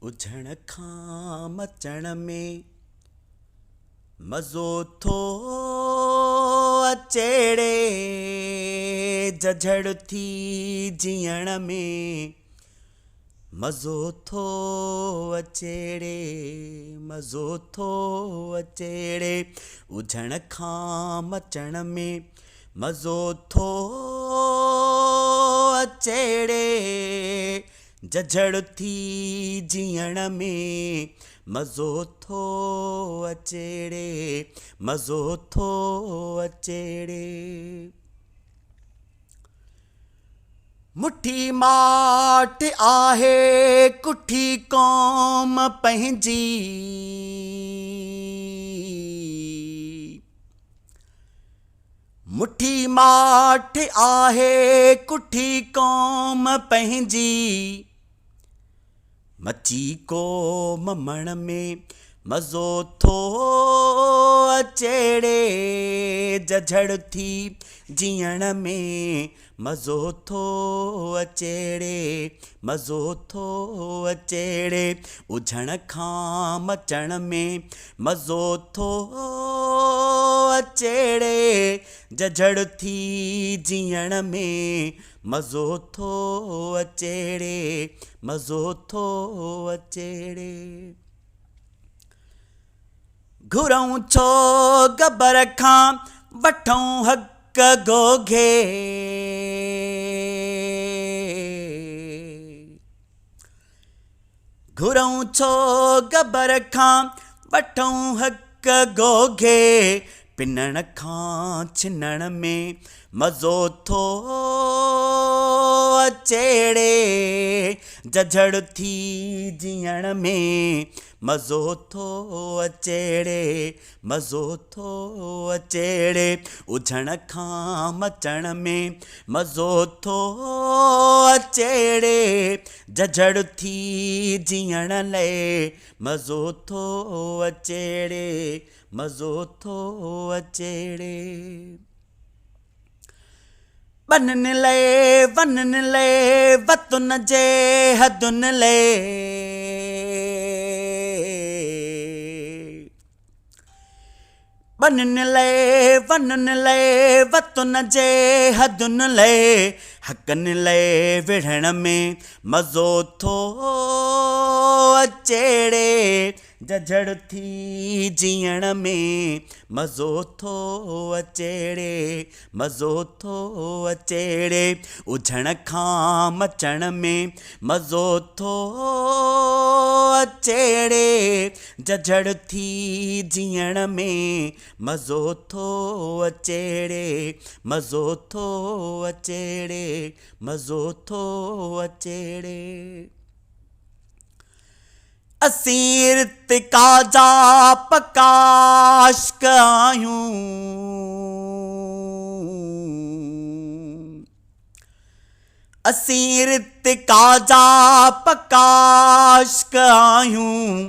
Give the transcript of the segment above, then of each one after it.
اجهڻ کان مچڻ ۾ مزو ٿو اچي ڙي جهجهڙ ٿي جيئڻ ۾ مزو ٿو اچي ڙي مزو ٿو اچي ڙي اجهڻ کان مچڻ ۾ مزو ٿو اچي ڙي جهجهڙ ٿي جيئڻ ۾ مزو ٿو اچي ڙي مزو ٿو اچي ڙي. مٺي ماٺ آهي ڪٺي قوم پنهنجي. مٺي ماٺ آهي ڪٺي قوم پنهنجي، مچي ڪو ممڻ ۾ مزو ٿو اچي ڙي جهجهڙ ٿي جيئڻ ۾ مزو ٿو اچي ڙي مزو ٿو اچي ڙي اجهڻ کان مچڻ ۾ مزو ٿو اچي ڙي جهجهڙ ٿي جيئڻ ۾ مزو ٿو اچي ڙي مزو ٿو اچي ڙي. گهرئون ڇو گبر کان وٺئون حق گوگي. گهرئون ڇو گبر کان وٺئون حق گوگي. پنڻ کان ڇنڻ ۾ مزو ٿو اچي ڙي جهجهڙ ٿي جيئڻ ۾ مزو ٿو اچي ڙي مزو ٿو اچي ڙي اجهڻ کان مچڻ ۾ مزو ٿو اچي ڙي جهجهڙ ٿي جيئڻ لئي مزو ٿو اچي ڙي مزو ٿو اچي ڙي. ٻنن لئي ونن لئي وطن جي حدن لئي. ٻنن لئي ونن لئي وطن جي حدن لئي حقن لئي وڙهڻ ۾ مزو ٿو اچي ڙي جهجهڙ ٿي جيئڻ ۾ مزو ٿو اچي ڙي مزو ٿو اچي ڙي اجهڻ کان مچڻ ۾ مزو ٿو اچي ڙي جهجهڙ ٿي جيئڻ ۾ مزو ٿو اچي ڙي مزو ٿو اچي ڙي مزو ٿو اچي ڙي. اسين ارتقا جا پڪا عاشق آهيون. اسين ارتقا جا پڪا عاشق آهيون.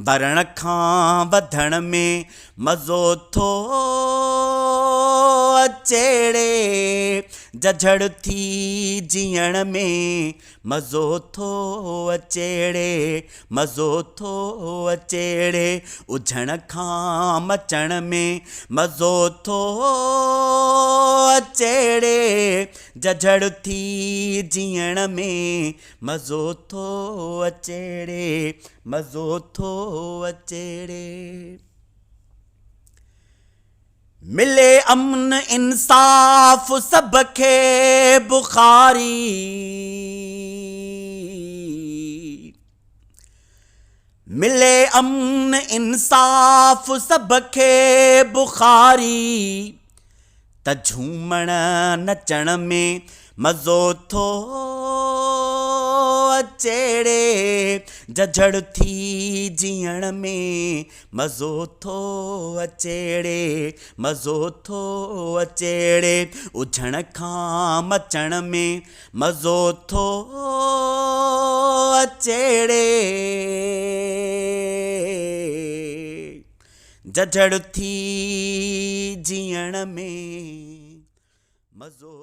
ورڻ کان وڌڻ ۾ مزو ٿو اچي ڙي جهجهڙ ٿي جيئڻ ۾ مزو ٿو اچي ڙي مزو ٿو اچي ڙي اجهڻ کان مچڻ ۾ مزو ٿو اچي ڙي جهجهڙ ٿي جيئڻ ۾ مزو ٿو اچي ڙي مزو ٿو اچي ڙي. ملي امن انصاف سڀ کي بخاري. ملي امن انصاف سڀ کي بخاري. ته جهومڻ نچڻ ۾ مزو ٿو اچي ڙي جهجهڙ ٿي جيئڻ ۾ مزو ٿو اچي ڙي مزو ٿو اچي ڙي اجهڻ کان مچڻ ۾ مزو ٿو اچي ڙي جهجهڙ ٿي جيئڻ ۾ مزو.